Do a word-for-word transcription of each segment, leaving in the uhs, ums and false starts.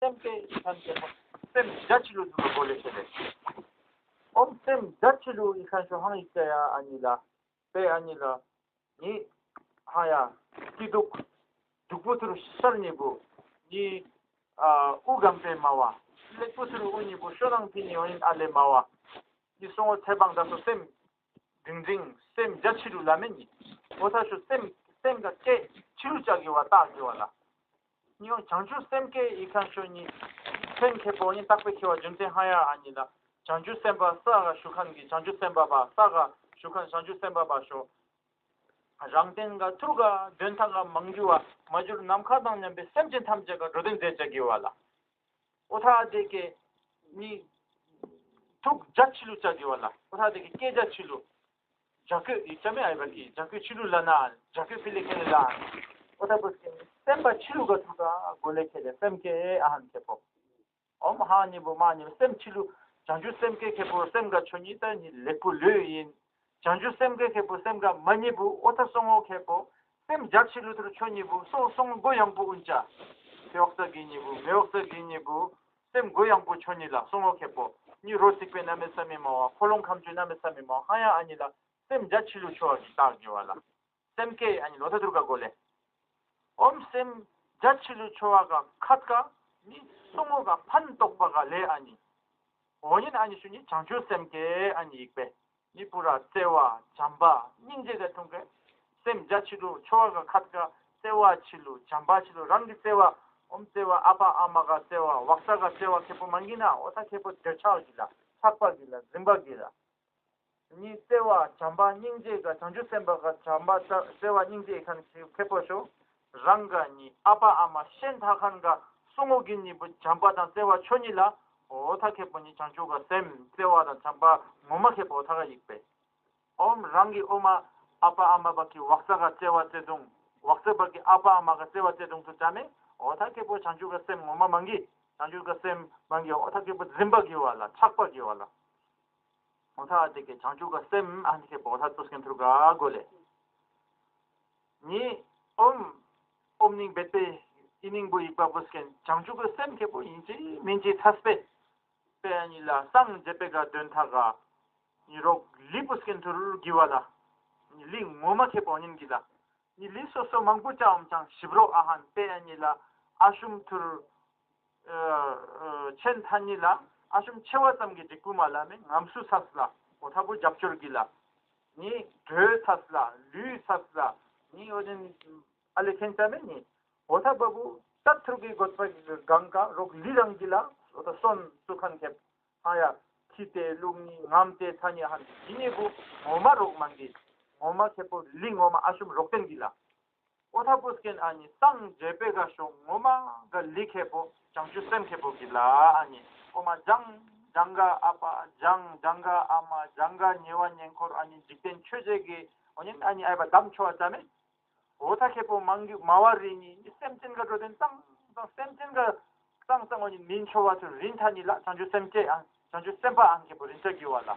སེམས་ཀྱི་ཡི་ཁན་ཀྱི་སེམས་རྒྱ་ཆེ་ལུ་འདུག་གོ་ལེ་ཁེ་ལེ། ཨོམ་སེམས་རྒྱ་ཆེ་ལུ་ཡི་ཁན་ཤོ་ཧང་ཡིག་ཅ་ཡ་ཨ་ནི་ལ། པེ་ཨ་ནི་ལ། ནི། ཧ་ཡ། སྐྱིད་སྡུག་སྡུག་པོ་ཐུར་ཤར་ཉེ་བུ། ནི། ཨ་དབུ་གམ་པེ་མ་བ། ལེགས་པོ་ཐུར་དབུ་ཉེ་བུ་ཤོ་ནང་ཕི་ཉེ་བ་ཡིན་ཨ་ལེ་མ་བ། ནི་སོང་བོ་ཚེ་བང་ད་སོ་སེམས། འབྲིང་འབྲིང་སེམས་རྒྱ་ཆེ་རུ་ལ་མེ་ནི། འོ་ཐ་ཤོ་སེམས་སེམས་ཀ་སྐད་ཆེ་རུ་ཅག་གི་བ་ཏག་གི་བ་ལ། ཉོ་བྱང་ཆུབ་སེམས་བསྐྱེད་ཡི་ཁན་ཤོ་ཉི། མཚན་ཁེ་པོ་ཉི་རྟག་པའི་ཁེ་བ་རྒྱུ་མཚན་ཧ་ཡ་ཨ་ཉི་ལ། བྱང་ཆུབ་སེམས་དཔའ་ས་ག་ཞུ་ཁན་གི་བྱང་ཆུབ་སེམས་དཔའ་པ་ས་ག་ཞུ་ཁན་བྱང་ཆུབ་སེམས་དཔའ་པ་ཤོ། རང་སྟེང་ག་ཐུར་ག་དོན་ཐང་ག་མང་རྒྱུ་བ་མ་གྱུར་ནམ་མཁའ་དང་མཉམ་པའི་སེམས་ཅན་ཐམས་ཅད་ག་འགྲོ་དོན་མཛད་བྱ་གི་བ་ལ། འོ་ཐ་དེ་ཀེ་ནི་ཐུགས་རྒྱ་ཆེ་ལུ་བྱ་གི་བ་ལ། འོ་ཐ་དེ་ཀེ་སྐད་རྒྱ་ཆེ་ལུ། རྒྱ་སྐད་ཡིག་ཆ་མེད་ཨ་ཡི་བ་ཀི་རྒྱ་སྐད་ཆི་ལུ་ལ་ན་རྒྱ་སྐད་ཕི་ལེ་ཁེ་ལེ་ལ། འོ་ད་པོ་སེམས་པ་ཆི་ལུ་ག་ཐུག་ག་གོ་ལེ་ཁེ་ལེ་སེམས་ཀེ་ཨ་ཧན་ཁེ་པོ། ཨོམ་ཧ་ཉི་བུ་མ་ཉི་བུ་སེམས་ཆི་ལུ། བྱང་ཆུབ་སེམས་ཀེ་ཁེ་པོ་སེམས་ག་ཆོ་ཉི་ད་ཉི་ལེགས་པོ་ལོས་ཡིན། བྱང་ཆུབ་སེམས་ཀེ་ཁེ་པོ་སེམས་ག་མ་ཉི་བུ་འོ་ད་སོང་ངོ་ཁེ་པོ། སེམས་རྒྱ་ཆི་ལུ་ཐུར་ཆོ་ཉི་བུ་སོ་སོང་གོ་ཡང་པོ་ཨུན་ཅ། ཕེ་འོག་ས་གི་ཉི་བུ་མེ་འོག་ས་གི་ཉི་བུ། སེམས་གོ་ཡང་པོ་ཆོ་ཉི་ལ་སོང་ངོ་ཁེ་པོ། ཉི་རོ་ཚིག་པའི་ན་མེ་ས་མི་མ་བ་ཁོ་ལོང་ཁམ་ཆུ་ན་མེ་ས་མི་མ་བ་ཧ་ཡ་ཨ་ཉི་ལ། སེམས་རྒྱ་ཆི་ལུ་ཆོ་བ་གི་རྟགས་གི་བ་ལ། སེམས་ཀེ་ཨ་ཉི་ལོ་ཐ་ཐུར་ག་གོ་ལེ། ཨོམ་སེམས་རྒྱ་ཆི་ལུ་ཆོ་བ་ག་ཁད་ཀ་ནི་སོང་ངོ་ག་ཕན་འདོགས་པ་ག་ལེ་ཨ་ཉི། འོ་ཉིན་ཨ་ཉི་ཤུ་ཉི་བྱང་ཆུབ་སེམས་ཀེ་ཨ་ཉི་ཡིག་པེ། ནི་པུ་ར་བརྩེ་བ་བྱམས་པ་སྙིང་རྗེ་ག་ཐུང་ཀེ། སེམས་རྒྱ་ཆི་ལུ་ཆོ་བ་ག་ཁད་ཀ་བརྩེ་བ་ཆི་ལུ་བྱམས་པ་ཆི་ལུ་རང་གི་བརྩེ་བ། ཨོམ་བརྩེ་བ་ཨ་ཕ་ཨ་མ་ག་བརྩེ་བ་བག་ས་ག་བརྩེ་བ་ཁེ་པོ་མང་གི་ན་འོ་ཐ་ཁེ་པོ་དེ་ཆགས་གི་ལ་ཆགས་པ་གི་ལ་འཛིན་པ་གི་ལ། ནི་བརྩེ་བ་བྱམས་པ་སྙིང་རྗེ་ག་བྱང་ཆུབ་སེམས་དཔའ་ག་བྱམས་པ་བརྩེ་བ་སྙིང་རྗེ་ཁན་ཁེ་པོ་ཤོ། རང་ག་ནི་ཨ་ཕ་ཨ་མ་ཤན་ཐ་ཁན་ག་སོ་ངོ་གི་ཉི་བུ་བྱམས་པ་དང་བརྩེ་བ་ཆོ་ཉི་ལ། འོ་ཐ་ཁེ་པོ་ཉི་བྱང་ཆུབ་ག་སེམས་བརྩེ་བ་དང་བྱམས་པ་ངོ་མ་ཁེ་པོ་ཐ་ག་ཡིག་པེ། ཨོམ་རང་གི་ཨོ་མ་ཨ་ཕ་ཨ་མ་བ་གི་བག་ས་ག་བརྩེ་བ་བརྩེ་དུང་། བག་ས་བ་གི་ཨ་ཕ་ཨ་མ་ག་བརྩེ་བ་བརྩེ་དུང་དུ་ཅ་མེ། འོ་ཐ་ཁེ་པོ་བྱང་ཆུབ་ག་སེམས་ངོ་མ་མང་གི། བྱང་ཆུབ་ག་སེམས་མང་གི་འོ་ཐ་ཁེ་པོ་འཛིན་པ་གི་བ་ལ་ཆགས་པ་གི་བ་ལ། འོ་ཐ་དེ་ཀེ་བྱང་ཆུབ་ག་སེམས་ཨ་ནི་ཁེ་པོ་འོ་ཐ་ཏུ་སྐེན་ཐུར་ག་གོ་ལེ། ནི་ཨོམ། ཨོམ་ནིང་བེད་པེ་ཨི་ནིང་བུ་ཡིག་པ་པུ་སྐེན་བྱང་ཆུབ་ག་སེམས་ཁེ་པོ་ཡིན་ཅི་མིན་ཅི་ཐ་སྤེ། པེ་ཨ་ནི་ལ་སངས་རྒྱས་པེ་ག་དོན་ཐ་ག་ནི་རོག་ལི་པུ་སྐེན་ཐུར་གི་བ་ལ། ནི་ལི་ངོ་མ་ཁེ་པོ་ཉིན་གི་ལ། ནི་ལི་སོ་སོ་མང་པོ་ཅའོམ་ཅང་ཞིབ་རོག་ཨ་ཧན་པེ་ཨ་ནི་ལ་ཨ་ཤུམ་ཐུར། ཆེན་ཐ་ཉི་ལ་ཨ་ཤུམ་ཆེ་བ་ཙམ་གྱི་འགྲིག་པུ་མ་ལ་མེ་ངམ་སུ་ཚ་སླ་འོ་ཐ་བུ་རྒྱབ་སྐྱོར་གི་ལ། ནི་གྲོས་ཚ་སླ་ལུས་ཚ་སླ་ནི་འོ་ནི་ཨ་ལེ་ཁེན་ཙ་མེ་ནི་འོ་ཐ་བ་བུ་ཏ་ཐུར་གི་གོད་པ་གི་གང་ག་རོག་ལི་རང་གི་ལ་འོ་ཐ་སོན་སུ་ཁན་ཁེབ། ཨ་ཡ། ཁྱི་དེ་ལུག་ནི་ངམ་དེ་ཚ་ནི་ཧན་ཇི་ནི་བུ་ངོ་མ་རོག་མང་གི། ངོ་མ་ཁེ་པོ་ལི་ངོ་མ་ཨ་ཤུམ་རོག་ཏན་གི་ལ། ཨོ་ཐ་པུ་སྐེན་ཨ་ནི་སངས་རྒྱས་པའི་ག་ཤོ་ངོ་མ་ག་ལི་ཁེ་པོ་བྱང་ཆུབ་སེམས་ཁེ་པོ་གི་ལ་ཨ་ནི་ཨོ་མ་ཇང་ཇང་ག་ཨ་པ་ཇང་ཇང་ག་ཨ་མ་ཇང་ག་ཉེ་བ་ཉེ་འཁོར་ཨ་ནི་འཇིག་རྟེན་ཆོས་བརྒྱད་ཀྱི་ཨོ་ནི་ཨ་ནི་ཨ་པ་དམ་ཆོ་བ་ཙམ་མེ། འོ་ཐ་ཁེ་པོ་མང་གི་མ་བ་རི་ནི་སེམས་ཅན་ག་འགྲོ་དོན་ཙང་ཙང་སེམས་ཅན་ག་ཙང་ཙང་ཨོ་ནི་མིན་ཆོ་བ་ཚུ་རིན་ཐ་ནི་ལ་བྱང་ཆུབ་སེམས་ཅན་ཨང་བྱང་ཆུབ་སེམས་དཔའ་ཨང་ཁེ་པོ་རིན་ཆ་གི་བ་ལ།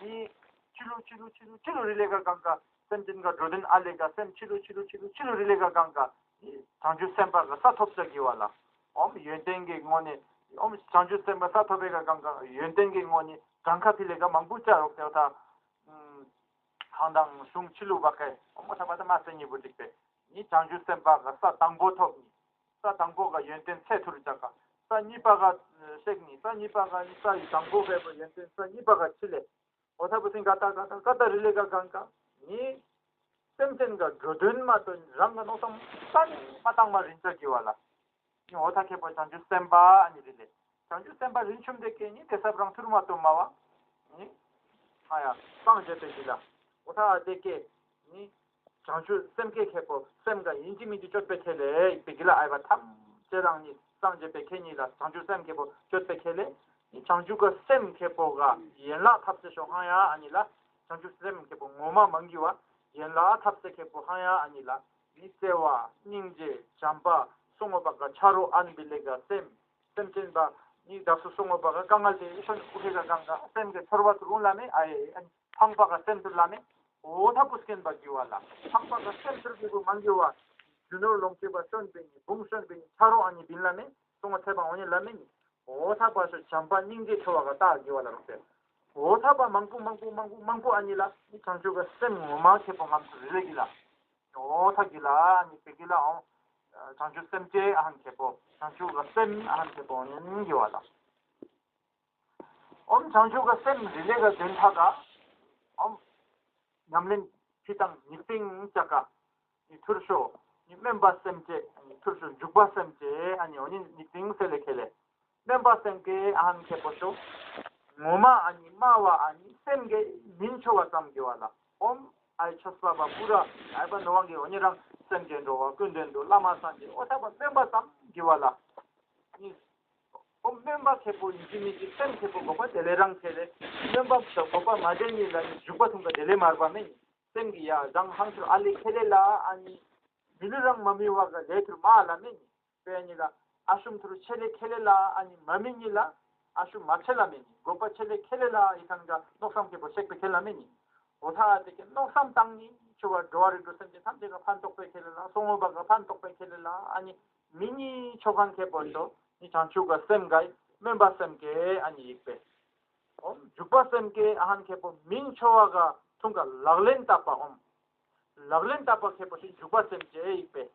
ནི་ཆི་ལུ་ཆི་ལུ་ཆི་ལུ་ཆི་ལུ་རི་ལེ་ག་གང་ག་སེམས་ཅན་ག་འགྲོ་དོན་ཨ་ལེ་ག་སེམས་ཆི་ལུ་ཆི་ལུ་ཆི་ལུ་ཆི་ལུ་རི་ལེ་ག་གང་ག་ནི་བྱང་ཆུབ་སེམས་དཔའ་ག་ས་ཐོབ་ཆ་གི་བ་ལ། ཨོམ་ཡོན་ཏན་གི་ངོ་ནི་ཨོམ་བྱང་ཆུབ་སེམས་དཔའ་ས་ཐོབ་པའི་ག་གང་ག་ཡོན་ཏན་གི་ངོ་ནི་གང་ག་ཕི་ལེ་ག་མང་པོ་ཅ་རོག་ཏེ་བ་ཐ། ཨུམ། གང་དང་གཞུང་ཕྱི་ལུགས་པ་ཁའི་ཨོ་མ་ཐ་པ་ད་མ་སེ་གཉིས་པོ་འགྲིག་པས། ནི་བྱང་ཆུབ་སེམས་དཔའ་ག་ས་དང་པོ་ཐོབ་ནི། ས་དང་པོ་ག་ཡོན་ཏན་ཚད་ཐུར་ཅག་ག་ས་གཉིས་པ་ག་གཤེགས་ནི། ས་གཉིས་པ་ག་ནི་ས་ཡི་དང་པོ་བས་པ་ཡོན་ཏན་ས་གཉིས་པ་ག་ཕྱི་ལས། ཨོ་ཐ་པོ་སིང་ག་ད་ག་ད་ག་ད་རི་ལེ་ག་གང་ག་ནི། སེམས་ཅན་ག་འགྲོ་དོན་མ་དོན་རང་ག་མནོ་བསམ་ས་ནི་མ་བཏང་མ་རིན་ཆ་གི་བ་ལ། ནི་འོ་ཐ་ཁེ་པོ་བྱང་ཆུབ་སེམས་དཔའ་ཨ་ནི་རེད་ལེ། བྱང་ཆུབ་སེམས་དཔའ་རིན་ཆུམ་དེ་ཀེ་ནི་དེ་སབ་རང་ཐུར་མ་གཏོང་མ་བ། ནི། ཨ་ཡ། སངས་རྒྱས་པའི་གི་ལ། འོ་ཐ་དེ་ཀེ། ནི། བྱང་ཆུབ་སེམས་ཀེ་ཁེ་པོ་སེམས་ག་ཡིན་གཅིག་མིན་གཅིག་སྤྱོད་པའི་ཁེ་ལེ་པའི་གི་ལ་ཨ་ཡ་བ་ཐམས་ཅད་རང་ནི་སངས་རྒྱས་པའི་ཁེ་ཉིད་ལ་བྱང་ཆུབ་སེམས་ཁེ་པོ་སྤྱོད་པའི་ཁེ་ལེ། ནི་བྱང་ཆུབ་ཀ་སེམས་ཁེ་པོ་ག་ཡན་ལག་ཐབས་ཟེར་ཤོག་ཧང་ཡ་ཨ་ནི་ལ། བྱང་ཆུབ་སེམས་ཁེ་པོ་ངོ་མ་མང་གི་བ། ཡན་ལག་ཐབས་ཟེར་ཁེ་པོ་ཧང་ཡ་ཨ་ནི་ལ། ནི་བརྩེ་བ་སྙིང་རྗེ་བྱམས་པ་སོ་ངོ་བ་ག་ཆ་རོ་ཨན་བི་ལེ་ག་སེམས། སེམས་ཅན་པ། ནི་བདག་སོ་སོ་ངོ་བ་ག་དཀའ་ངལ་དེ་ཨི་ཤོ་ནི་ཀུ་ཧེ་ག་གང་ག་སེམས་ཀྱི་ཚོར་བ་ཚུར་རུང་ལ་མེ་ཨ་ཡེ་ཨ་ནི་ཕངས་པ་ག་སེམས་ཚུར་ལ་མེ། འོ་ཐ་པུ་སྐེན་པ་གི་བ་ལ་ཕངས་པ་ག་སེམས་ཚུར་གི་བུ་མང་གི་བ། རྒྱུ་ནོར་ལོངས་སྤྱོད་པ་སོན་པེ་ནི་བུང་སོན་པེ་ནི་ཆ་རོ་ཨ་ནི་བིན་ལ་མེ། གསུང་བ་ཐེབས་པ་འོ་ཉི་ལ་མེ་ནི། འོ་ཐ་པ་ཤོ་བྱམས་པ་སྙིང་རྗེ་ཁྲོ་བ་ག་རྟགས་དགེ་བ་ལ་རོགས་ཏེ། འོ་ཐ་པ་མང་པོ་མང་པོ་མང་པོ་མང་པོ་ཨ་ནི་ལ་ནི་བྱང་ཆུབ་ཀྱི་སེམས་ངོ་མ་ཁེ་པོ་ངམ་དུ་རི་ལེ་གི་ལ། འོ་ཐ་གི་ལ་ཨ་ནི་པེ་གི་ལ་འོ། བྱང་ཆུབ་སེམས་ཅན་ཨ་ཧན་ཁེ་པོ་བྱང་ཆུབ་ཀྱི་སེམས་ཨ་ཧན་ཁེ་པོ་ཉན་གི་བ་ལ། ཨོམ་བྱང་ཆུབ་ཀྱི་སེམས་རི་ལེ་ག་དོན་ཐ་ག་ཨོམ། ཉམས་ལེན་ཕི་དང་ཉིག་ཏིང་ཅ་ཀ་ནི་ཐུར་ཤོ། ནི་སྨོན་པ་སེམས་བསྐྱེད། ནི་ཐུར་ཤོ་འཇུག་པ་སེམས་བསྐྱེད། ཨ་ནི་འོ་ནི་ཉིག་ཏིང་སེ་ལེ་ཁེ་ལེ། སྨོན་པ་སེམས་བསྐྱེད་ཨ་ཧན་ཁེ་པོ་ཤོ། ངོ་མ་ཨ་ནི་སྨྲ་བ་ཨ་ནི་སེམས་ཀྱི་མིན་ཆོ་བ་ཙམ་གི་བ་ལ། ཨོམ་ཨའི་ཆོས་པ་བ་པུ་ར་ཨའི་པ་ནོ་བང་གི་འོ་ནི་རང་སེམས་ཀྱི་འགྲོ་བ་ཀུན་ལྡན་དུ་བླ་མ་སངས་རྒྱས་འོ་ཐ་པ་སྨོན་པ་ཙམ་གི་བ་ལ། ནི། ཨོ་སྨོན་པ་ཁེ་པོ་ཡིན་གྱི་མིན་གྱི་སེམས་ཁེ་པོ་འགོག་པ་དེ་ལས་རང་ཁེ་ལེ། སྨོན་པ་དང་འགོག་པ་མ་བྱས་ཉིད་ལ་ནི་འཇུག་པ་ཐུང་ག་དེ་ལས་མར་པ་མེ་ནི། སེམས་ཀྱི་ཡ་རང་ཧང་ཚུར་ཨ་ལེ་ཁེ་ལེ་ལ་ཨ་ནི། མི་ལུས་རང་མ་མི་བ་ག་ལས་ཐུར་མ་ལ་མེ་ནི། པེ་ནི་ལ་ཨ་ཤུམ་ཐུར་ཆེ་ལེ་ཁེ་ལེ་ལ་ཨ་ནི་མ་མི་ཉིད་ལ་ཨ་ཤུམ་མ་ཆེ་ལ་མེ་ནི། འགོག་པ་ཆེ་ལེ་ཁེ་ལེ་ལ་ཡི་ཁང་ག་མནོ་བསམ་ཁེ་པོ་ཤེག་པེ་ཁེ་ལ་མེ་ནི། འོ་ཐ་དེ་ཀེ་མནོ་བསམ་བཏང་ནི་ཆུ་བ་འགྲོ་བ་རིགས་དྲུག་སེམས་ཅན་ཐམས་ཅད་ག་ཕན་ཐོགས་པེ་ཁེ་ལེ་ལ་སོང་ངོ་བ་ག་ཕན་ཐོགས་པེ་ཁེ་ལེ་ལ་ཨ་ནི། མི་ཉིད་ཆོ་ཁང་ཁེ་པོ་ཤོ། ནི་བྱང་ཆུབ་ཀྱི་སེམས་ག་སྨོན་པ་སེམས་བསྐྱེད་ཨ་ནི་ཡིག་པེ། ཨོམ་འཇུག་པ་སེམས་བསྐྱེད་ཨ་ཧན་ཁེ་པོ་མིང་ཆོ་བ་ག་ཐུང་ག་ལག་ལེན་བཏབ་པ་ཨོམ། ལག་ལེན་བཏབ་པ་ཁེ་པོ་ཤོ་འཇུག་པ་སེམས་བསྐྱེད་ཡིག་པེ།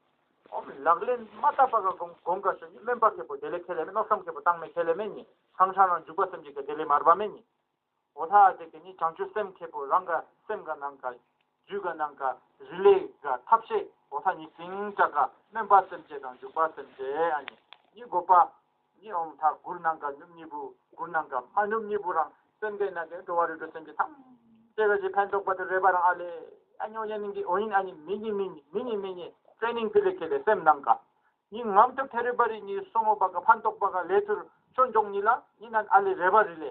ཨོམ་ལག་ལེན་མ་བཏབ་པ་ག་གོང་གོང་ག་ཤོ་ནི་སྨོན་པ་ཁེ་པོ་དེ་ལས་ཁེ་ལེ་མེ་མནོ་བསམ་ཁེ་པོ་བཏང་མེ་ཁེ་ལེ་མེ་ནི་ཧང་ཧྲང་རང་འཇུག་པ་སེམས་བསྐྱེད་ག་དེ་ལས་མར་པ་མེ་ནི། འོ་ཐ་དེ་ཀེ་ནི་བྱང་ཆུབ་སེམས་ཁེ་པོ་རང་ག་སེམས་ག་ནང་ག་རྒྱུད་ག་ནང་ག་རི་ལེ་ག་ཐབས་ཤེས་འོ་ཐ་ཉིག་ཏིང་ཅ་ཀ་སྨོན་པ་སེམས་བསྐྱེད་དང་འཇུག་པ་སེམས་བསྐྱེད་ཨ་ནི་ནི་འགོག་པ་ནི་ཨོམ་ཐ་གུར་ནང་ག་ནུབ་ཉི་བུ་གུར་ནང་ག་མ་ནུབ་ཉི་བུ་རང་སེམས་ཀྱི་ནང་ག་འགྲོ་བ་རིགས་དྲུག་སེམས་ཅན་ཐམས་ཅད་ག་ཅི་ཕན་ཐོགས་པ་དེ་རེ་བ་རང་ཨ་ལེ་ཨ་ཉོ་ཉན་ནིང་གི་འོ་ཡིན་ཨ་ནི་མི་ཉི་མི་ཉི་མི་ཉི་མི་ཉི་ཏྲེ་ནིང་ཕི་ལེ་ཁེ་ལེ་སེམས་ནང་ག་ནི་ངམ་ཐུབ་ཐེ་རི་བ་རི་ནི་སོ་ངོ་བ་ག་ཕན་ཐོགས་པ་ག་ལས་ཐུར་ཆོ་འཇོག་ཉི་ལ་ནི་ནན་ཨ་ལེ་རེ་བ་རི་ལེ།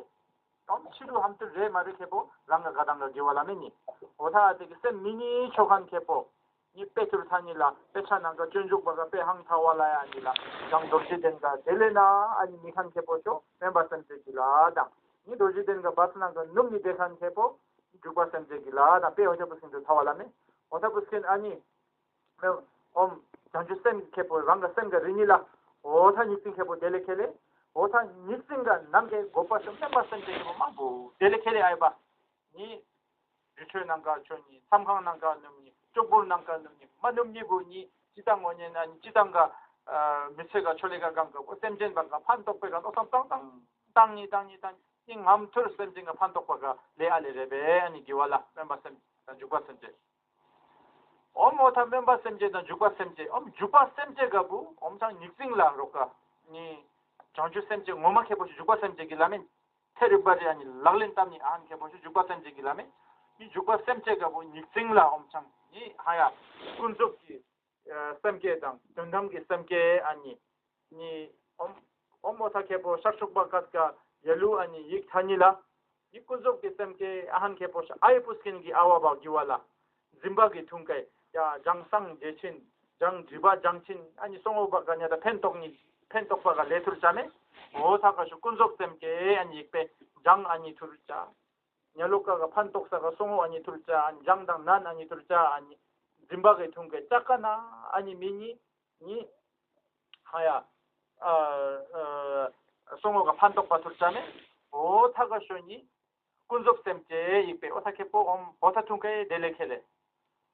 ཨོམ་ཕྱི་རུ་ཧམ་ཏུ་རེ་མ་རེ་ཁེ་པོ་རང་ག་ག་དང་ག་གི་བ་ལ་མེ་ནི། འོ་ཐ་དེ་ཀེ་སེམས་མི་ཉི་ཆོ་ཁང་ཁེ་པོ་ནི་པེ་ཐུར་ཐ་ཉི་ལ་པེ་ཆ་ནང་ག་སྤྱོད་འཇུག་པ་ག་པེ་ཧང་ཐ་བ་ལ་ཡ་ཉི་ལ་དང་རྡོ་རྗེ་གདན་ག་དེ་ལེ་ན་ཨ་ནི་མི་ཁང་ཁེ་པོ་ཤོ་སྨོན་པ་སེམས་བསྐྱེད་གི་ལ་དང་ནི་རྡོ་རྗེ་གདན་ག་བ་ས་ནང་ག་ནུབ་ཉི་དེ་ཁང་ཁེ་པོ་འཇུག་པ་སེམས་བསྐྱེད་གི་ལ་དང་པེ་འོ་ཐ་པུ་སྐིན་དུ་ཐ་བ་ལ་མེ། འོ་ཐ་པུ་སྐིན་ཨ་ནི། ཨོམ། བྱང་ཆུབ་སེམས་ཁེ་པོ་རང་ག་སེམས་ག་རི་ཉི་ལ། འོ་ཐ་ཉིག་ཏིང་ཁེ་པོ་དེ་ལེ་ཁེ་ལེ། འོ་ཐ་ཉིག་ཏིང་ག་ནང་གི་འགོག་པ་ཤོ་སྨོན་པ་སེམས་བསྐྱེད་ཁེ་པོ་མང་པོ་དེ་ལེ་ཁེ་ལེ་ཨའི་པ། ནི། རི་ཁྲོད་ནང་ག་ཆོ་ཉི་མཚམས་ཁང་ནང་ག་ནུབ་ཉི་ལྕོག་བུར་ནང་ག་ནུབ་ཉི་མ་ནུབ་ཉི་བུ་ཉི་ཅི་དང་ངོ་ཉེ་ན་ཉི་ཅི་དང་ག་མི་ཚེ་ག་ཆོ་ལེ་ག་གང་ག་བོ་སེམས་ཅན་པ་ག་ཕན་ཐོགས་པའི་ག་མནོ་བསམ་བཏང་བཏང་བཏང་ཉི་བཏང་ཉི་བཏང་ཉི་ངམ་ཐུར་སེམས་ཅན་ག་ཕན་ཐོགས་པ་ག་ལེ་ཨ་ལེ་རེ་བེ་ཨ་ནི་གི་བ་ལ་སྨོན་པ་སེམས་དང་འཇུག་པ་སེམས་བསྐྱེད། ཨོམ་འོ་ཐ་སྨོན་པ་སེམས་བསྐྱེད་དང་འཇུག་པ་སེམས་བསྐྱེད། ཨོམ་འཇུག་པ་སེམས་བསྐྱེད་ག་བུ་ཨོམ་ཚང་ཉིག་ཙིང་ལ་རོགས་ག་ནི། བྱང་ཆུབ་སེམས་བསྐྱེད་ངོ་མ་ཁེ་པོ་ཞིག་འཇུག་པ་སེམས་བསྐྱེད་གི་ལ་མེ། ཐེ་རི་བ་རི་ཨ་ནི་ལག་ལེན་བཏབ་ནི་ཨ་ཧན་ཁེ་པོ་ཞིག་འཇུག་པ་སེམས་བསྐྱེད་གི་ལ་མེ། ནི་འཇུག་པ་སེམས་བསྐྱེད་ག་བུ་ཉིག་ཙིང་ལ་ཨོམ་ཚང་ནི་ཧ་ཡ་ཀུན་རྫོབ་ཀྱི་སེམས་བསྐྱེད་དང་དོན་དམ་གྱི་སེམས་བསྐྱེད་ཨ་ནི། ནི། ཨོམ། ཨོམ་འོ་ཐ་ཁེ་པོ་ཤར་ཕྱོགས་པ་ཀ་ཀ་ཡ་ལུ་ཨ་ནི་ཡིག་ཐ་ཉི་ལ། ནི་ཀུན་རྫོབ་ཀྱི་སེམས་བསྐྱེད་ཨ་ཧན་ཁེ་པོ་ཤ་ཨའི་པུ་སྐིན་གྱི་ཨ་བ་བ་གི་བ་ལ། འཛིན་པ་གི་ཐུང་ཀའི་ཡ་སྦྱང་སངས་རྒྱས་ཕྱིན། སྦྱང་སྒྲིབ་པ་སྦྱང་ཕྱིན་ཨ་ནི་སོང་ངོ་བ་ཀ་ཉ་ད་ཕན་ཐོགས་ནི་ཕན་ཐོགས་པ་ག་ལས་ཐུར་བྱ་མེ། འོ་ཐ་ཀ་ཤོ་ཀུན་རྫོབ་སེམས་བསྐྱེད་ཨ་ནི་ཡིག་པེ་སྦྱང་ཨ་ནི་ཐུར་བྱ། ཉ་ལོ་ཀ་ག་ཕན་ཐོགས་ས་ག་སོང་ངོ་ཨ་ནི་ཐུར་བྱ་ཨ་ནི་སྦྱང་དང་ནན་ཨ་ནི་ཐུར་བྱ་ཨ་ནི། འཛིན་པ་གི་ཐུང་ཀའི་ལྕགས་ཀ་ན་ཨ་ནི་མི་ཉི། ཉི། ཧ་ཡ། ཨ། ཨ། སོང་ངོ་ག་ཕན་ཐོགས་པ་ཐུར་ཅ་མེ། འོ་ཐ་ག་ཤོ་ཉི། ཀུན་རྫོབ་སེམས་བསྐྱེད་ཡིག་པེ་འོ་ཐ་ཁེ་པོ་ཨོམ་འོ་ཐ་ཐུང་ཀའི་དེ་ལེ་ཁེ་ལེ།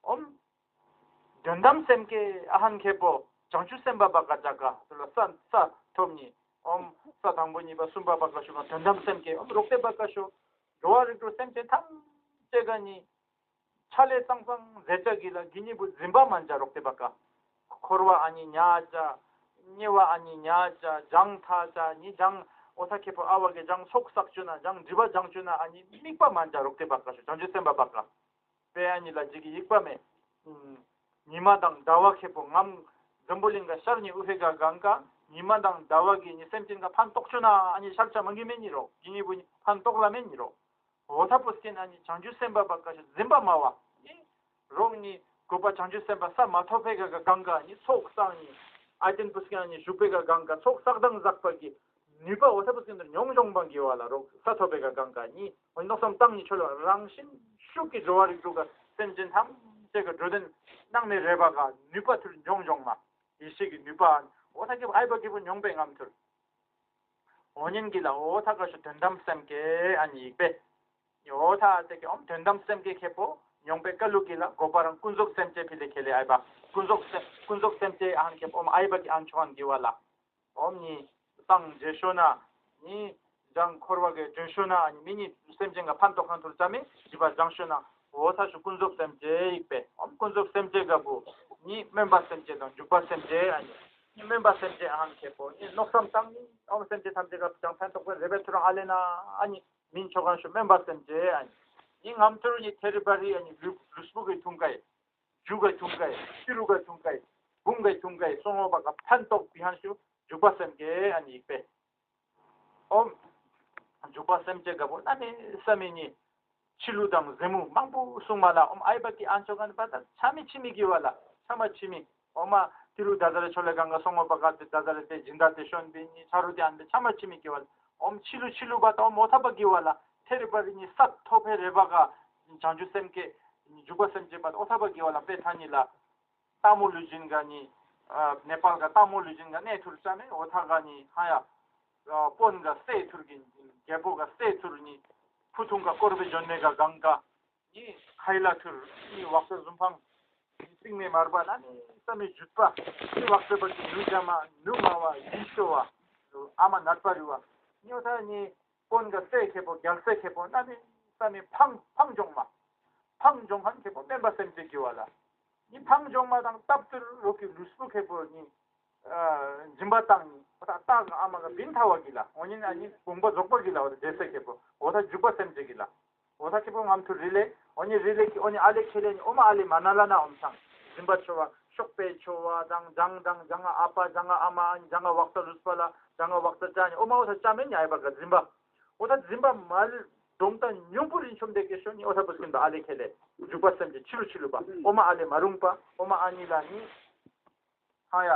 ཨོམ། དོན་དམ་སེམས་བསྐྱེད་ཨ་ཧན་ཁེ་པོ་བྱང་ཆུབ་སེམས་དཔའ་བ་ཀ་ཅ་ཀ་དུ་ལ་ས་ས་ཐོབ་ཉི། ཨོམ་ས་དང་པོ་གཉིས་པ་གསུམ་པ་བ་ཀ་ཤོ་ག་དོན་དམ་སེམས་བསྐྱེད་ཨོམ་རོགས་ཏེ་བ་ཀ་ཤོ། འགྲོ་བ་རིགས་དྲུག་སེམས་ཅན་ཐམས་ཅད་ག་ཉི། ཆ་ལས་ཙང་ཙང་རྫས་ཆ་གི་ལ་གི་གཉིས་པོ་འཛིན་པ་མ་འཇའ་རོགས་ཏེ་བ་ཀ། འཁོར་བ་ཨ་ནི་ཉ་ཅ། ཉེ་བ་ཨ་ནི་ཉ་ཅ། སྦྱང་ཐ་ཅ་ཉི་སྦྱང་། འོ་ཐ་ཁེ་པོ་ཨ་བ་གི་སྦྱང་ཚོགས་བསགས་བཅུ་ན་སྦྱང་སྒྲིབ་པ་སྦྱང་བཅུ་ན་ཨ་ནི་དམིགས་པ་མ་འཇའ་རོགས་ཏེ་བ་ཀ་ཤོ་བྱང་ཆུབ་སེམས་དཔའ་བ་ཀ། པེ་ཨ་ནི་ལ་ཇི་གི་ཡིག་པ་མེ། ཉི་མ་དང་ཟླ་བ་ཁེ་པོ་ངམ། འཛམ་བུ་གླིང་ག་ཤར་ཉི་ཨུ་ཧེ་ག་གང་ག་ཉི་མ་དང་ཟླ་བ་གི་ཉི་སེམས་ཅན་ག་ཕན་ཐོགས་བཅུ་ན་ཨ་ནི་ཤར་ཆ་མ་གི་མེ་ཉི་རོགས་གི་གཉིས་པོ་ཉི་ཕན་ཐོགས་ལ་མེ་ཉི་རོགས། འོ་ཐ་པོ་སྐྱེན་ཨ་ནི་བྱང་ཆུབ་སེམས་དཔའ་བ་ཀ་ཤོ་འཛིན་པ་མ་བ། ནི། རོགས་ནི་གོ་པ་བྱང་ཆུབ་སེམས་དཔའ་ས་མ་ཐོབ་པའི་ག་ག་གང་ག་ནི་ཚོགས་བསགས་ནི། ཨ་ཏེན་པོ་སྐྱེན་ཨ་ནི་བཞུགས་པའི་ག་གང་ག་ཚོགས་བསགས་དང་བསགས་པ་གི་ནུས་པ་འོ་ཐ་པོ་སྐྱེན་དུ་མྱོང་མྱོང་བང་གི་བ་ལ་རོགས་ས་ཐོབ་པའི་ག་གང་ག་ནི་འོ་ནི་མནོ་བསམ་བཏང་ནི་ཆོ་ལ་རང་བཞིན་ཤུགས་ཀྱི་འགྲོ་བ་རིགས་དྲུག་ག་སེམས་ཅན་ཐམས་ཅད་ག་འགྲོ་དོན་གནང་ནི་རེ་བ་ག་ནུས་པ་ཐུར་མྱོང་མྱོང་མ། ཡེ་ཤེས་ཀྱི་ནུས་པ། འོ་ཐ་ཁེ་པོ་ཨའི་བ་ཁེ་པོ་མྱོང་པའི་རྔམ་ཐུར། འོ་ཉན་གི་ལ་འོ་ཐ་ག་ཤོ་དོན་དམ་སེམས་བསྐྱེད་ཨ་ནི་ཡིག་པས། འོ་ཐ་ཨ་ཏེ་ཀེ་ཨོམ་དོན་དམ་སེམས་བསྐྱེད་ཁེ་པོ་མྱོང་པའི་ཀ་ལུ་གི་ལ་གོ་པ་རང་ཀུན་རྫོབ་སེམས་བསྐྱེད་ཕི་ལེ་ཁེ་ལེ་ཨའི་བ། ཀུན་རྫོབ་སེམས་ཀུན་རྫོབ་སེམས་བསྐྱེད་ཨ་ཧན་ཁེ་པོ་ཨོམ་ཨའི་བ་གི་ཨན་ཆོ་ཨན་གི་བ་ལ། ཨོམ་ནི་སངས་རྒྱས་ཤོ་ན་ནི་ལྗང་འཁོར་བ་གི་ལྗོན་ཤོ་ན་ཨ་ནི་མི་ནི་སེམས་ཅན་ག་ཕན་ཐོགས་ཁན་ཐུར་ཙ་མི་ཞི་བ་ལྗང་ཤོ་ན་འོ་ཐ་ཤོ་ཀུན་རྫོབ་སེམས་བསྐྱེད་ཡིག་པས། ཨོམ་ཀུན་རྫོབ་སེམས་བསྐྱེད་ག་བུ་ནི་སྨོན་པ་སེམས་བསྐྱེད་དང་འཇུག་པ་སེམས་བསྐྱེད་ཨ་ནི་ནི་སྨོན་པ་སེམས་བསྐྱེད་ཨ་ཧན་ཁེ་པོ་ནི་མནོ་བསམ་བཏང་ནི་ཨོམ་སེམས་ཅན་ཐམས་ཅད་ག་ཅང་ཕན་ཐོགས་པའི་རེ་བའི་ཐུར་ཨ་ལེ་ན་ཨ་ནི་མིན་ཆོ་གང་ཤོ་སྨོན་པ་སེམས་བསྐྱེད་ཨ་ནི་ནི་ངམ་ཐུར་ནི་ཐེ་རི་བ་རི་ཨ་ནི་ལུས་ལུས་པོ་གི་ཐུང་ཀའི་རྒྱུ་ག་ཐུང་ཀའི་ཕྱི་རུ་ག་ཐུང་ཀའི་བུང་ག་ཐུང་ཀའི་སོང་བ་ག་ཕན་ཐོགས་པི་ཧན་ཤོ་འཇུག་པ་སེམས་བསྐྱེད་ཨ་ནི་ཡིག་པས། ཨོམ། འཇུག་པ་སེམས་བསྐྱེད་ག་བུ་ན་ནི་ས་མི་ནི་ཕྱི་ལུ་དང་ཟེ་མུ་མང་པོ་གསུང་མ་ལ་ཨོམ་ཨའི་བ་གི་ཨན་ཆོ་ག་ནི་པ་ད་ཆ་མི་ཆི་མི་གི་བ་ལ་ཆ་མ་ཆི་མི། ཨོ་མ་ཏི་རུ་ད་ཛ་རེ་ཆོ་ལེ་གང་ག་སོང་བ་ག་ཏེ་ད་ཛ་རེ་ཏེ་སྦྱིན་བདག་ཏེ་ཤོན་པི་ནི་ཆ་རུ་ཏེ་ཨན་ཏེ་ཆ་མ་ཆི་མི་གི་བ་ལ་ཨོམ་ཕྱི་ལུ་ཕྱི་ལུ་བ་ད་ཨོམ་འོ་ཐ་བ་གི་བ་ལ་ཐེ་རི་བ་རི་ནི་ས་ཐོ་ཕེ་རེ་བ་ག་བྱང་ཆུབ་སེམས་བསྐྱེད་འཇུག་པ་སེམས་བསྐྱེད་པ་འོ་ཐ་བ་གི་བ་ལ་པེ་ཐ་ནི་ལ། སྟག་མོ་ལུས་སྦྱིན་ག་ནི། ཨ་ནེ་པཱལ་ག་སྟག་མོ་ལུས་སྦྱིན་ག་གནས་ཐུར་ཙ་ནེ་འོ་ཐ་ག་ནི་ཧ་ཡ། ཨ་དཔོན་ག་སྲས་ཐུར་གི་རྒྱལ་པོ་ག་སྲས་ཐུར་ནི། ཕུ་ཐུང་ག་དཀོར་བེ་ཇོན་ནེ་ག་གང་ག་ནི་ཁའི་ལ་ཐུར་ནི་བག་ས་ཟུམ་ཕང་ནི་རྩིང་མེ་མར་བ་ན་ནི་ས་མི་ཇུད་པ་ནི་བག་ས་བ་གི་ནུ་ཇ་མ་ནུ་མ་བ་ཡིད་ཤོ་བ་ཨ་མ་ནད་པ་རི་བ་ནི་འོ་ཐ་ནི། དཔོན་ག་སྲས་ཁེ་པོ་རྒྱལ་སྲས་ཁེ་པོ་ན་ནི་ས་མི་ཕང་ཕང་ཇོང་མ། ཕང་ཇོང་ཧན་ཁེ་པོ་སྨན་པ་སེམས་ཅན་གྱི་བ་ལ། ནི་ཕང་ཇོང་མ་དང་སྟབས་བསྟུན་རོགས་ཀྱི་ལུས་པོ་ཁེ་པོ་ནི། ཨ་སྦྱིན་པ་བཏང་ནི་ད་ལྟ་གི་ཨ་མ་ག་བིན་ཐ་བ་གི་ལ་འོ་ཉིན་ཨ་ནི་དགོངས་པ་རྫོགས་པ་གི་ལ་བ་དེ་སྲས་ཁེ་པོ་འོ་ད་འཇུག་པ་སེམས་ཅན་གི་ལ། འོ་ད་ཁེ་པོ་ངམ་ཐུར་རི་ལེ་འོ་ཉིན་རི་ལེ་གི་འོ་ཉིན་ཨ་ལེ་ཁེ་ལེ་ནི་འོ་མ་ཨ་ལེ་མ་ན་ལ་ན་འོམ་སང་སྦྱིན་པ་ཆོ་བ་ཤོག་པེ་ཆོ་བ་དང་ཇང་དང་ཇང་ཨ་པ་ཇང་ཨ་མ་ཇང་ཨ་བག་ཏ་ལུས་པ་ལ་ཇང་ཨ་བག་ཏ་ཅ་ནི་འོ་མ་འོ་ད་ཅ་མེ་ཉ་ཨ་པ་ག་སྦྱིན་པ། འོ་ད་འཛིན་པ་མ་ལུས་གདོང་དང་སྙོམས་པོ་རིན་ཆོམ་དེ་སྐད་ཤོད་ནི་འོ་ད་བུ་སྐྱིན་པ་ཨ་ལེ་ཁེ་ལེ། འཇུག་པ་སེམས་ཀྱི་ཕྱི་རུ་ཕྱི་ལུ་པ་འོ་མ་ཨ་ལེ་མ་རུང་པ་འོ་མ་ཨ་ནི་ལ་ནི། ཧ་ཡ།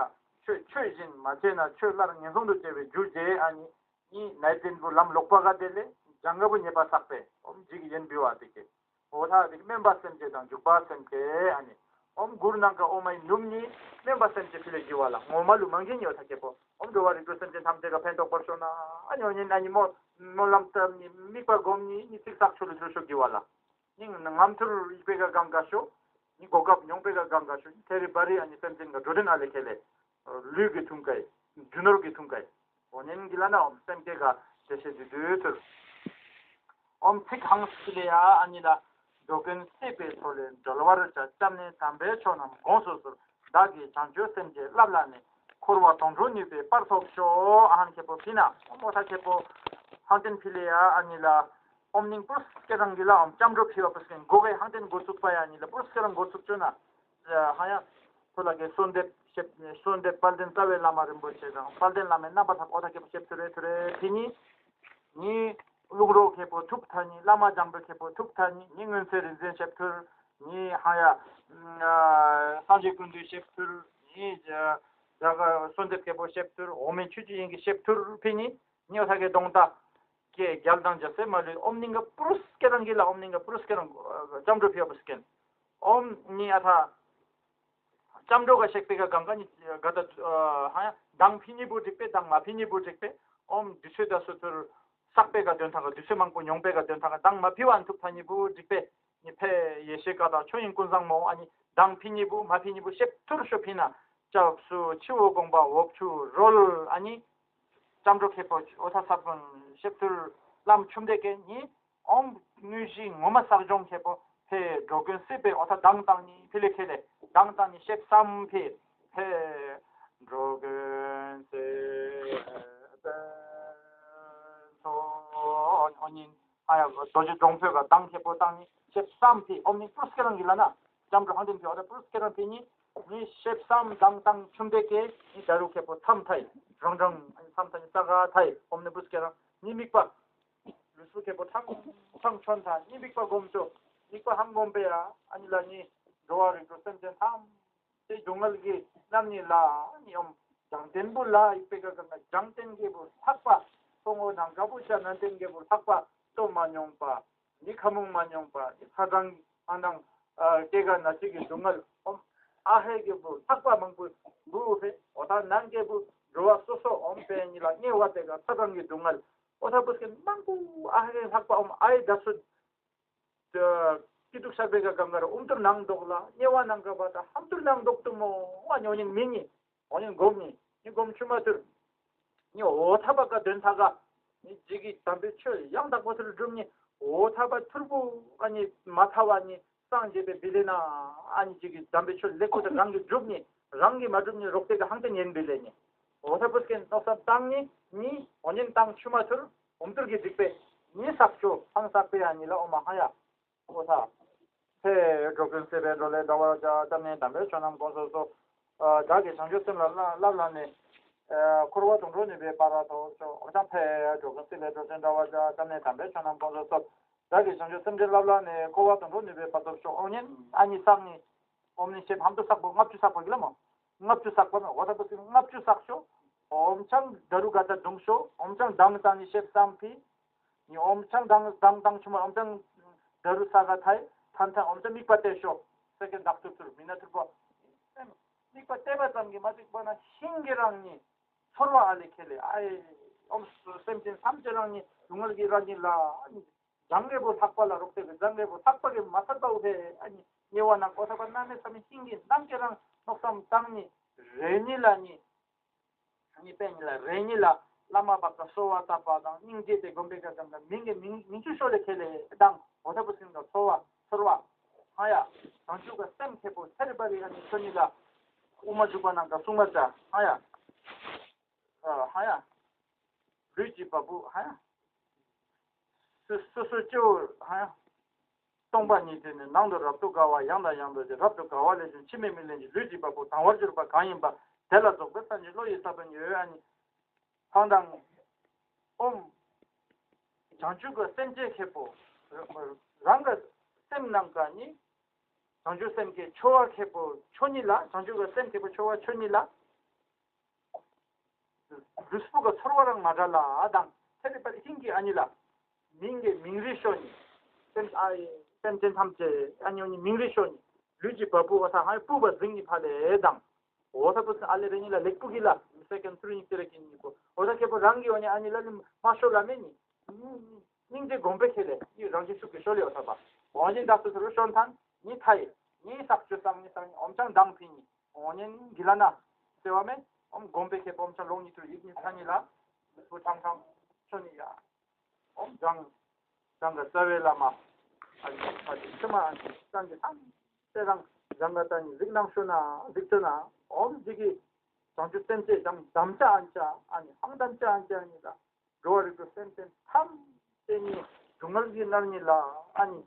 ཆོས་ཆོས་བཞིན་མ་བྱས་ན་ཆོས་སླར་ངན་སོང་དུ་སྐྱེ་བའི་རྒྱུ་བྱེད་ཨ་ནི། ནི་ནའི་བཙན་པོ་ལམ་ལོག་པ་ག་དེ་ལས་ཇང་ག་བུ་ཉེས་པ་བསགས་པས་འོམ་འཇིག་ཡེན་བི་བ་དེ་སྐད། འོ་ཐ་དེ་སྨན་པ་སེམས་ཅན་དང་འཇུག་པ་སེམས་ཅན་ཨ་ནི། ཨོམ་གུར་ནང་ག་ཨོ་མའི་ནུམ་ནི་སྨན་པ་སེམས་ཅན་ཕི་ལེ་གི་བ་ལ་ངོ་མ་ལུ་མང་གི་ཉོ་ཐ་ཁེ་པོ་ཨོམ་འགྲོ་བ་རིགས་དྲུག་སེམས་ཅན་ཐམས་ཅད་ག་ཕན་ཐོགས་པར་ཤོག་ན་ཨ་ཉོ་ཉིན་ཨ་ཉི་མོ་སྨོན་ལམ་བཏབ་ནི་དམིགས་པ་སྒོམ་ནི་ནི་ཚིག་བསགས་ཆོ་ལུ་ཐུར་ཤོག་གི་བ་ལ། ནི་ངམ་ཐུར་ཡིག་པེ་ག་གང་ག་ཤོ། ནི་གོ་སྐབས་ཉོང་པེ་ག་གང་ག་ཤོ་ནི་ཐེ་རི་བ་རི་ཨ་ནི་སེམས་ཅན་ག་འགྲོ་དྲན་ཨ་ལེ་ཁེ་ལེ། ལུས་ཀྱི་ཐུང་ཀའི། རྒྱུ་ནོར་གྱི་ཐུང་ཀའི། འོ་ཉན་གྱི་ལ་ན་འོམ་སེམས་ཀྱི་ག་དེ་ཤེས་དུས་དུས་ཐུར། ཨོམ་ཚིག་ཧང་སི་ལེ་ཡ་ཨ་ནི་ལ། འགྲོ་ཀུན་སྲིད་པའི་མཚོ་ལས་སྒྲོལ་བར་བྱ། སྐྱབས་གནས་དམ་པའི་ཆོས་རྣམས་དགོངས་སུ་གསོལ། བདག་གིས་བྱང་ཆུབ་སེམས་བསྐྱེད་བསླབ་ལ་ནི། འཁོར་བ་དོང་སྤྲུགས་ནུས་པའི་དཔལ་ཐོབ་ཤོག་ཨ་ཧན་ཁེ་པོ་ཕི་ན་ཨོ་མོ་ཐ་ཁེ་པོ། ཧང་ཏེན་ཕི་ལེ་ཡ་ཨ་ནི་ལ། ཨོམ་ནིང་པུར་སྐེ་རང་གི་ལ་ཨོམ་ལྕམ་འགྲོ་ཕི་བ་པུ་སྐེན་གོ་གེ་ཧང་ཏེན་གོ་ཚུགས་པ་ཡ་ཨ་ནི་ལ་པུར་སྐེ་རང་གོ་ཚུགས་ཅོ་ན། ཧ་ཡ། ཐོ་ལ་གེ་གསོལ་འདེབས་ཞེས་གསོལ་འདེབས་དཔལ་ལྡན་རྩ་བའི་བླ་མ་རིན་པོ་ཆེ་དང་དཔལ་ལྡན་བླ་མའི་རྣམ་པར་ཐར་པ་ཨོ་ཐ་ཁེ་པོ་ཞེས་ཐུ་རེ་ཐུ་རེ་ཕི་ནི། ནི་ལུག་རོ་ཁེ་པོ་ཐུག་ཐ་ནི་བླ་མ་འཇམ་པའི་ཁེ་པོ་ཐུག་ཐ་ནི་ནི་སྔོན་ཚེ་རིག་འཛིན་ཞེས་ཐུར། ནི་ཧ་ཡ། སངས་རྒྱས་ཀུན་འདུས་ཞེས་ཐུར། ནི་རྒྱ་ག་གསོལ་འདེབས་ཁེ་པོ་ཞེས་ཐུར། འོག་མིན་ཆོས་ཀྱི་དབྱིངས་ཀྱི་ཞེས་ཐུར་ཕི་ནི། ནི་ཨོ་ཐ་གེ་གདོང་ད། ཀེ་རྒྱལ་དང་རྒྱལ་སྲས་མ་ལུས་ཨོམ་ནིང་ག་པུ་རུ་སྐེ་རང་གི་ལ་ཨོམ་ནིང་ག་པུ་རུ་སྐེ་རང་ལྕམ་འགྲོ་ཕི་བ་པུ་སྐེན། ཨོམ་ནི་ཨ་ཐ། ལྕམ་འགྲོ་ག་ཤེག་པེ་ག་གང་ག་ནི་ག་ད་ཧ་ཡ་དང་ཕི་ཉི་བུ་འགྲིག་པེ་དང་མ་ཕི་ཉི་བུ་འགྲིག་པེ་ཨོམ་དུས་ཚོད་ད་སུ་ཐུར་བསགས་པེ་ག་དོན་ཐང་ག་དུས་ཚོད་མང་པོ་མྱོང་པེ་ག་དོན་ཐང་ག་དང་མ་ཕི་བ་ཨན་ཐུབ་ཐ་ཉི་བུ་འགྲིག་པེ་ནི་ཕེ་ཡེ་ཤེས་ཀ་དང་ཆོས་དབྱིངས་ཀུན་བཟང་མོ་ཨ་ནི་དང་ཕི་ཉི་བུ་མ་ཕི་ཉི་བུ་ཤེབ་ཐུར་ཤོ་ཕི་ན་སྐྱབས་སུ་མཆིའོ་དགོངས་པ་འོབ་ཆུ་རོལ་ཨ་ནི། ལྕམ་འགྲོ་ཁེ་པོ་ཨོ་ཐ་ས་བོན་ཤེབ་ཐུར་བླམ་ཆུམ་དེ་ཀེ་ནི་ཨོམ་དངོས་གཞི་ངོ་མ་བསགས་སྦྱོང་ཁེ་པོ་ཕེ་འགྲོ་ཀུན་སྲིད་པའི་ཨོ་ཐ་དང་དང་ནི་ཕི་ལེ་ཁེ་ལེ་དང་དང་ནི་ཤེབ་བསམ་ཕེ་ཕེ་འགྲོ་ཀུན་སྲིད་པའི་ཚོགས་ཨོ་ཉིན་ཨ་ཡ་རྡོ་རྗེ་སྒྲོང་ཕེ་ག་དང་ཁེ་པོ་དང་ནི་ཤེབ་བསམ་ཕེ་ཨོམ་ནི་པུ་རུ་སྐེ་རང་གི་ལ་ན་ལྕམ་འགྲོ་ཧང་ཏེན་ཕེ་ཨོ་ཐ་པུ་རུ་སྐེ་རང་ཕེ་ནི་ནི་ཤེབ་བསམ་དང་དང་ཆུམ་དེ་ཀེ་ནི་ད་རུ་ཁེ་པོ་མཚམས་ཐའི་རང་རང་མཚམས་ཐའི་ས་ག་ཐའི་ཨོམ་ནི་པུ་རུ་སྐེ་རང་ནི་དམིགས་པ། ལུས་སུ་ཁེ་པོ་ཁྲང་ཁྲང་ཆོན་ཐ་ནི་དམིགས་པ་སྒོམ་ཆོ། དམིགས་པ་ཧང་སྒོམ་པེ་ཡ་ཨ་ནི་ལ་ནི་འགྲོ་བ་རིགས་དྲུག་སེམས་ཅན་ཐམས་ཅད་སྡུག་བསྔལ་གྱི་རྣམ་སྨིན་ལ་ནི་ཨོམ་བྱང་ཆེན་པོ་ལ་ཡིག་པེ་ག་ག་ན་བྱང་ཆེན་གྱི་བུ་ལྷག་པ་སོ་ངོ་ནང་ག་བུ་ཅ་ནན་ཏན་གྱི་བུ་ལྷག་པ་སྟོབས་མ་མྱོང་པ་ནི་ཁ་མུང་མ་མྱོང་པ་ནི་ཚ་གྲང་ཨ་ནང་སྐྱེ་རྒ་ན་འཆི་གི་སྡུག་བསྔལ་ཨོམ། ཨ་ཧེ་གི་བུ་ལྷག་པ་མང་པོ་བུ་ཧེ་འོ་ད་ནང་གི་བུ་འགྲོ་བ་སོ་སོ་འོམ་པའི་ཉི་ལ་ཉེ་བ་དེ་ག་ཚ་གྲང་གི་སྡུག་བསྔལ་འོ་ད་བུ་སྐད་མང་པོ་ཨ་ཧེ་ལྷག་པ་འོམ་ཨ་ཡེ་ད་སུ་ཀི་ཏུག་ཤར་བེ་ག་གང་ག་ར་ཨུམ་ཏུར་ནང་འདོག་ལ་ཉེ་བ་ནང་ག་བ་ད་ཧམ་ཏུར་ནང་འདོག་ཏུ་མོ་ཨ་ཉོ་ཉིན་མི་ཉི་འོ་ཉིན་སྒོམ་ཉི་ཉི་སྒོམ་ཆུ་མ་ཐུར། ནི་འོ་ཐ་བ་ཀ་དོན་ཐ་ག་ནི་ཇི་གི་དམ་པའི་ཆོས་ཡང་དག་པོ་ཐུར་སྒྲུབ་ནི་འོ་ཐ་བ་ཐུར་བུ་ཨ་ནི་མ་ཐ་བ་ནི་སངས་རྒྱས་པའི་བི་ལེ་ན་ཨ་ནི་ཇི་གི་དམ་པའི་ཆོས་ལེགས་པོ་ཐུར་རང་གི་སྒྲུབ་ནི་རང་གི་མ་སྒྲུབ་ནི་རོགས་དེ་ག་ཧང་ཏེ་ཉན་བི་ལེ་ནི་འོ་ཐ་བུ་སྐད་མནོ་བསམ་བཏང་ནི་ནི་འོ་ཉན་བཏང་ཆུ་མ་ཐུར་འོམ་ཐུར་གི་སྡིག་པའི་ནི་བསགས་ཆོ་ཧང་བསགས་པའི་ཨ་ནི་ལ་འོ་མ་ཧ་ཡ། ཨོ་ཐ། ཧེ། འགྲོ་ཀུན་སྲིད་པའི་འགྲོ་ལས་སྒྲོལ་བར་བྱ། སྐྱབས་གནས་དམ་པའི་ཆོས་རྣམས་དཀོན་མཆོག་སོགས། བདག་གིས་བྱང་ཆུབ་སེམས་ལ་བསླབ་བསླབ་ལ་ནི། འཁོར་བ་དང་འགྲོ་ནུས་པའི་བར་ཐོབ་ཤོག་ཨོ་ཐ་ཧེ། འགྲོ་ཀུན་སྲིད་པའི་འགྲོ་ཆེན་འདྲ་བར་བྱ། སྐྱབས་གནས་དམ་པའི་ཆོས་རྣམས་དཀོན་མཆོག་སོགས། བདག་གིས་བྱང་ཆུབ་སེམས་བསྐྱེད་བསླབ་ལ་ནི། འཁོར་བ་དང་འགྲོ་ནུས་པའི་བར་ཐོབ་ཤོག་ཨོ་ཉན་ཨ་ནི་སང་ནི། ཨོམ་ནི་ཤེབ་ཧམ་དུ་བསགས་པོ་ལྔ་བཅུ་བསགས་པ་གི་ལ་མོ། ལྔ་བཅུ་བསགས་པ་ན་འོ་ད་པོ་ལྔ་བཅུ་བསགས་ཤོག་ཨོམ་ཆང་ད་རུ་ག་ད་བརྡུང་ཤོག་ཨོམ་ཆང་དང་དང་ནི་ཤེབ་སམ་ཕི། ནི་ཨོམ་ཆང་དང་དང་དང་ཆུ་མ་ཨོམ་ཆང་ད་རུ་ས་ག་ཐའི་ཐན་ཐན་ཨོམ་ཆང་མིག་པ་ཏེ་ཤོག་སེ་ཀེན་ཌག་ཐུར་ཐུར་མི་ན་ཐུར་པོ། མིག་པ་ཏེ་པ་ཙམ་གྱི་མ་ཚིག་པ་ན་ཤིང་གི་རང་ནི་ཚོར་བ་ཨ་ལེ་ཁེ་ལེ་ཨའི། ཨོམ་སེམས་ཅན་ཐམས་ཅད་རང་ནི་སྡུག་བསྔལ་གྱི་རང་ནི་ལ་ཨ་ནི། ལྗང་རེ་བོ་ལྷག་པ་ལ་རོགས་ཏེ་གི་ལྗང་རེ་བོ་ལྷག་པ་གི་མ་ཚར་པ་འུ་ཧེ་ཨ་ནི་ཉེ་བ་ན་ཀོ་ཐ་པ་ན་ནེ་ས་མི་ཤིང་གི་ནམ་ཀེ་རང་མནོ་བསམ་བཏང་ནི་རེ་ནི་ལ་ནི་ཨ་ནི་པེ་ནི་ལ་རེ་ནི་ལ་བླ་མ་བག་ག་གསོལ་བ་བཏབ་པ་དང་སྙིང་རྗེ་དེ་སྒོམ་པའི་ཀ་ཙམ་དང་མིང་གི་མིང་མིང་ཆུ་ཤོ་ལེ་ཁེ་ལེ་དང་ཀོ་ཐ་པ་སིང་ག་ཚོར་བ་ཚོར་བ་ཧ་ཡ་བྱང་ཆུབ་ཀ་སེམས་ཁེ་པོ་ཚེ་རི་པ་རི་ཨ་ནི་ཆོ་ནི་ལ་དབུ་མ་འཇུག་པ་ནང་ག་གསུང་མ་ཙ་ཧ་ཡ་ཧ་ཡ། ལུས་ཀྱི་བ་སྤུ་ཧ་ཡ། སོ་སོ་སོ་སྐྱེ་བོ་ཧ་ཡ། སྟོང་པ་ཉིད་དེ་ནི་ནང་དུ་རབ་ཏུ་དགའ་བ་ཡང་དང་ཡང་དུ་སྦྱོར། རབ་ཏུ་དགའ་བ་ལས་བྱུང་འཆི་མེད་མི་ལེན་ཅིང་། ལུས་ཀྱི་བ་སྤུ་དང་བར་གྱུར་པ་གང་ཡིན་པ། དེ་ལ་རྫོགས་པའི་སངས་རྒྱས་བློ་ཡི་ས་བོན་ཡོད་ཨ་ནི། ཧང་དང་། ཨོམ། བྱང་ཆུབ་ཀྱི་སེམས་ཅན་ཁེ་པོ། རང་གི་སེམས་ནང་ག་ནི། བྱང་ཆུབ་སེམས་ཀྱི་ཆོ་བ་ཁེ་པོ་ཆོ་ཉིད་ལ་བྱང་ཆུབ་ཀྱི་སེམས་ཁེ་པོ་ཆོ་བ་ཆོ་ཉིད་ལ། ལུས་པོ་ག་ཚོར་བ་རང་མ་འདྲ་ལ་དང་ཚེ་རི་པ་ཧིང་གི་ཨ་ནི་ལ། མིང་གི་མིང་རི་ཤོ་ནི། སེམས་ཨ་ཡེ་སེམས་ཅན་ཐམས་ཅད་ཨ་ནི་ཨ་ནི་མིང་རི་ཤོ་ནི། ལུས་ཀྱི་བ་སྤུ་བ་ས་ཧ་སྤུ་བ་འཛིང་ནི་ཕ་ལེ་དང་། འོ་ས་པོ་ཨ་ལེ་རེ་ནི་ལ་ལེགས་པོ་གི་ལ་མི་སེ་ཀན་ཚུར་ཉིག་ཏེ་རེ་ཀིན་ཉིག་པོ་འོ་ས་ཁེ་པོ་རང་གི་ཨ་ནི་ཨ་ནི་ལ་ལི་མ་ཤོ་ལ་མེ་ནི། སྙིང་རྗེ་སྒོམ་པའི་ཁེ་ལེ་ཡི་རང་གི་ཤུགས་ཀྱི་ཤོ་ལེ་འོ་ས་པ། འོ་ཉིན་དག་སུ་ཚུར་ཤོ་མཐའ་ནི་ཐ་ཡེ་ནི་ས་བཅུ་སང་ནི་སང་ནི་ཨོམ་ཅང་དང་ཕི་ནི། འོ་ཉན་གི་ལ་ན། སེ་བ་མེ། ཨོམ་སྒོམ་པའི་ཁེ་པོམ་ཆ་ལོང་ཉི་ཐུར་ཡིག་ཉི་ཐ་ཉི་ལ། སུ་ཁྲང་ཁྲང་ཆོ་ནི་ཡ། ཨོམ་ཛང་། ཛང་ག་རྩ་བའི་བླ་མ། ཨ་ནི་ཕ་ཏི་ཤི་མ་ཨ་ནི་སང་གི་ཐང་། སེ་རང་ཛང་ག་ཏ་ནི་རིག་ནང་ཤོ་ན་རིག་ཆོ་ན་ཨོམ་ཇི་གི་བྱང་ཆུབ་སེམས་ཅན་དམ་དམ་བཅའ་ཨན་ཅ་ཨ་ནི་ཧང་དམ་བཅའ་ཨན་ཅ་ཨ་ནི་ལ། འགྲོ་བ་རིགས་དྲུག་སེམས་ཅན་ཐམས་ཅད་ནི་སྡུག་བསྔལ་གྱི་མནར་ཉིད་ལ་ཨ་ནི།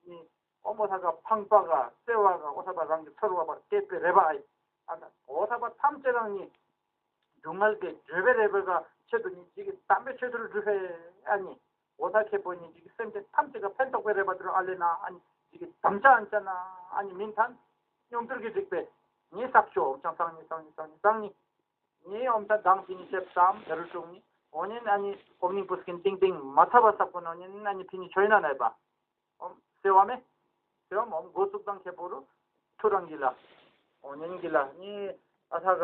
ནི། ཨོ་མོ་ཐ་ག་ཕང་པ་ག་སེ་བ་ག་ཨོ་ཐ་པ་རང་གི་ཚོར་བ་པ་སྐད་པའི་རེ་བ་ཨའི། ཨ་ན་ཨོ་ཐ་པ་ཐམས་ཅད་རང་ནི། སྡུག་བསྔལ་གྱི་བགྲོད་པའི་རེ་བ་ག་ཆེད་དུ་ནི་ཇི་གི་དམ་པའི་ཆོས་ཐུར་སྒྲུབ་ཧེ་ཨ་ནི། ཨོ་ཐ་ཁེ་པོ་ནི་ཇི་གི་སེམས་ཅན་ཐམས་ཅད་ག་ཕན་ཐོགས་པའི་རེ་བ་ཐུར་ཨ་ལེ་ན་ཨ་ནི་ཇི་གི་དམ་བཅའ་ཨན་ཅ་ན་ཨ་ནི་མིན་ཐན། སྙོམས་འདུར་གྱི་རིགས་པས། ནི་བསགས་ཆོག་ཅང་སང་ནི་སང་ནི་སང་ནི་སང་ནི། ངའི་ཨོམ་ཐ་དང་ཕི་ནི་ཤེབ་སམ་ད་རུ་ཀྲུང་ནི་འོ་ཉན་ཨ་ནི་ཨོམ་ནིང་པུ་སྐིན་ཏིང་ཏིང་མ་ཚ་བ་སག་པོ་ནོ་ཉན་ཨ་ནི་ཕི་ནི་ཆོས་ན་ནའི་པ། ཨོམ་སེ་བ་མེ། སེ་བ་མ་ཨོམ་འགོ་བཙུགས་དང་ཁེ་པོ་རུ་ཐུ་རང་གི་ལ། འོ་ཉན་གི་ལ་ནི་ཨ་ཐ་ག་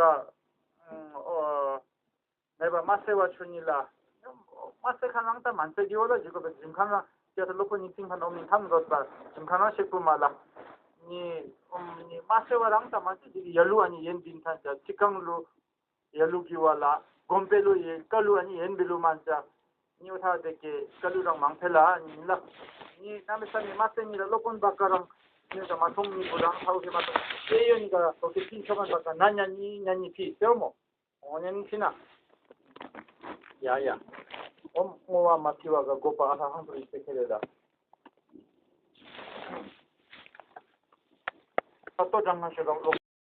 ཨོ་ནའི་པ་མ་སེ་བ་ཆོ་ཉི་ལ། མ་སེ་ཁ་རང་ད་མ་སེ་གི་བ་ལ་ཇི་གོ་པེ་ཇིམ་ཁ་རང་ཅེ་ཐ་ལོ་པོ་ཉི་ཚིང་ཁ་ནོ་མི་ཐམ་རོ་པ་ཇིམ་ཁ་རང་ཤེག་པུ་མ་ལ། ནི་ཨོམ་ནི་མ་སེ་བ་རང་ད་མ་སེ་ཇི་གི་ཡ་ལུ་ཨ་ནི་ཡན་དིན་ཐ་ཅ་ཅི་ཀང་ལུ། ཡ་ལུ་གི་བ་ལ། དགོན་པའི་ལུ་ཡེ་ཀ་ལུ་ཨ་ནི་ཡན་པའི་ལུ་མན་ཅ། ཉི་འོ་ཐ་དེ་ཀེ་ཀ་ལུ་རང་མང་ཕེ་ལ་ཨ་ནི་ལ། ཉི་ན་མི་ས་ནི་མ་སེ་ཉི་ལ་ལོ་ཀོན་བ་ཀ་རང་། ཉི་ད་མ་ཐོང་ཉི་བུ་རང་ཐའུ་ཧེ་མ་ཐོང་། ཨེ་ཡོ་ཉི་ཀ་ལོ་ཀེ་ཕིན་ཆོ་མན་བ་ཀ་ན་ཉ་ཉི་ཉ་ཉི་ཕི་སེ་མོ། འོ་ཉན་ཕི་ན། ཡ་ཡ། ཨོམ་བསྔོ་བ་མ་ཐི་བ་ག་སྒོ་པ་ཨ་ཧ་ཧང་པུ་རི་སེ་ཁེ་ལེ་ལ། ཏོ་ཀྲང་ང་ཤོད་རོགས།